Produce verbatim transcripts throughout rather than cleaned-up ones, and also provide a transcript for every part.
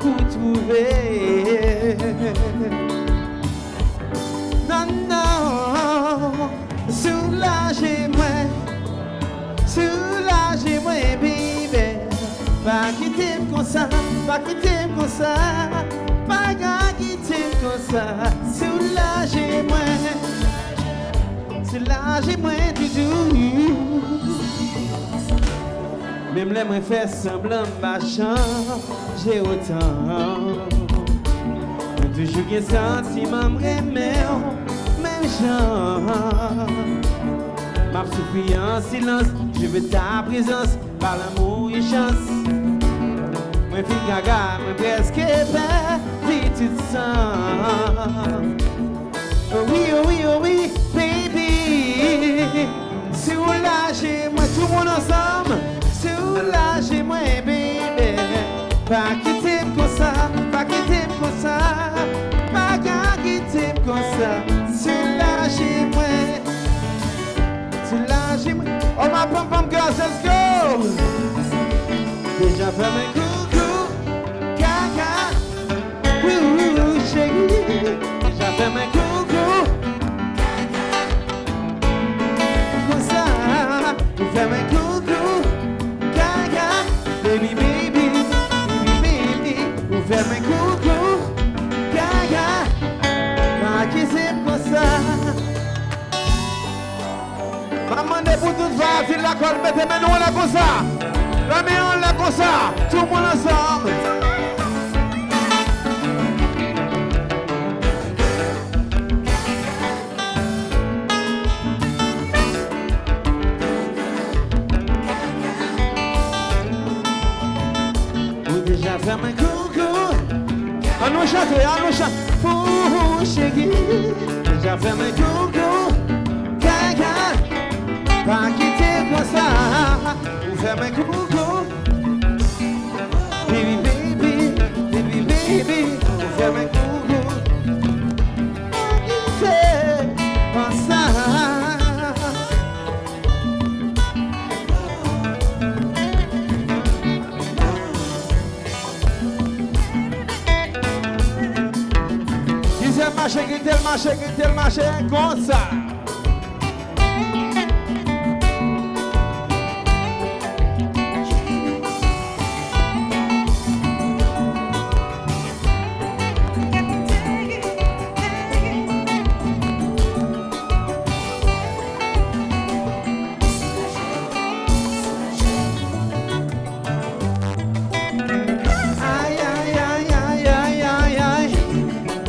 pou twouve. Non, non, soulaje mwen, soulaje mwen, baby. Pa kite m konsa, pa kite m konsa, pa ka kite m konsa. Soulaje mwen, soulaje mwen toujou. Menm lè mwen fè sanblan m pa chanje otan, mwen toujou gen santiman m renmen w menm jan. M ap soufri an silans, je veux ta présence, ba lanmou yon chans. Mwen fin gaga, mwen prèske pèdi tout sans. Oh wi, oh wi, oh wi, baby. Soulaje mwen, tout moun ansanm. Soulaje mwen, baby. Pa kite m konsa, pa kite m konsa. Pa ka kite m konsa. Soulaje mwen. Soulaje mwen. Oh my pom pom girls, let's go. Deja fè mwen koukou, kaka. Ooh, cheri, deja fè mwen koukou. Konsa, ou fè mwen koukou, kaka. Baby, baby, baby, baby, ou fè mwen koukou, kaka. Pa akize m konsa. M ap mande pou tout vwayaj lakòl mete men nou anlè konsa. Leve men anlè konsa. Tout moun ansanm. Ou deja fè mwen koukou. Ann nou chante, ann nou chante. Pou cheri, deja fè mwen koukou. Kaka, pa kite konsa. Ou fè mwen koukou. Baby, baby, baby, baby, ou fè mwen koukou. Pa kite konsa. Grize l mache, grize l mache, grize l mache, konsa. Ay, ay, ay, ay, ay, ay, ay.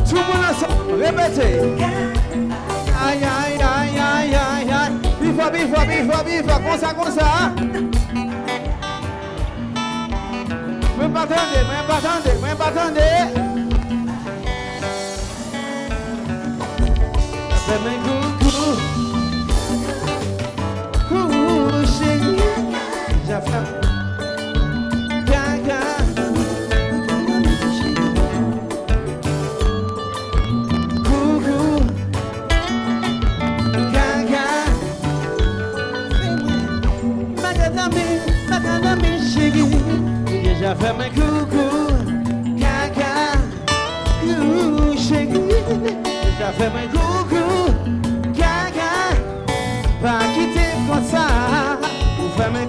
Tout moun ansanm, repete. Ay, ay, ay, ay, ay, ay. Pi fò, pi fò, pi fò, pi fò. Konsa, konsa. Mwen pa tande, mwen pa tande, mwen pa tande. Fè mwen koukou. Koukou, cheri. Deja fè gaga. Koukou. Gaga. Magadami, magadami, cheri. Deja fè mwen koukou. Gaga. Ooh, cheri, deja fè mwen koukou, kaka. Pa kite m konsa, ou fè mwen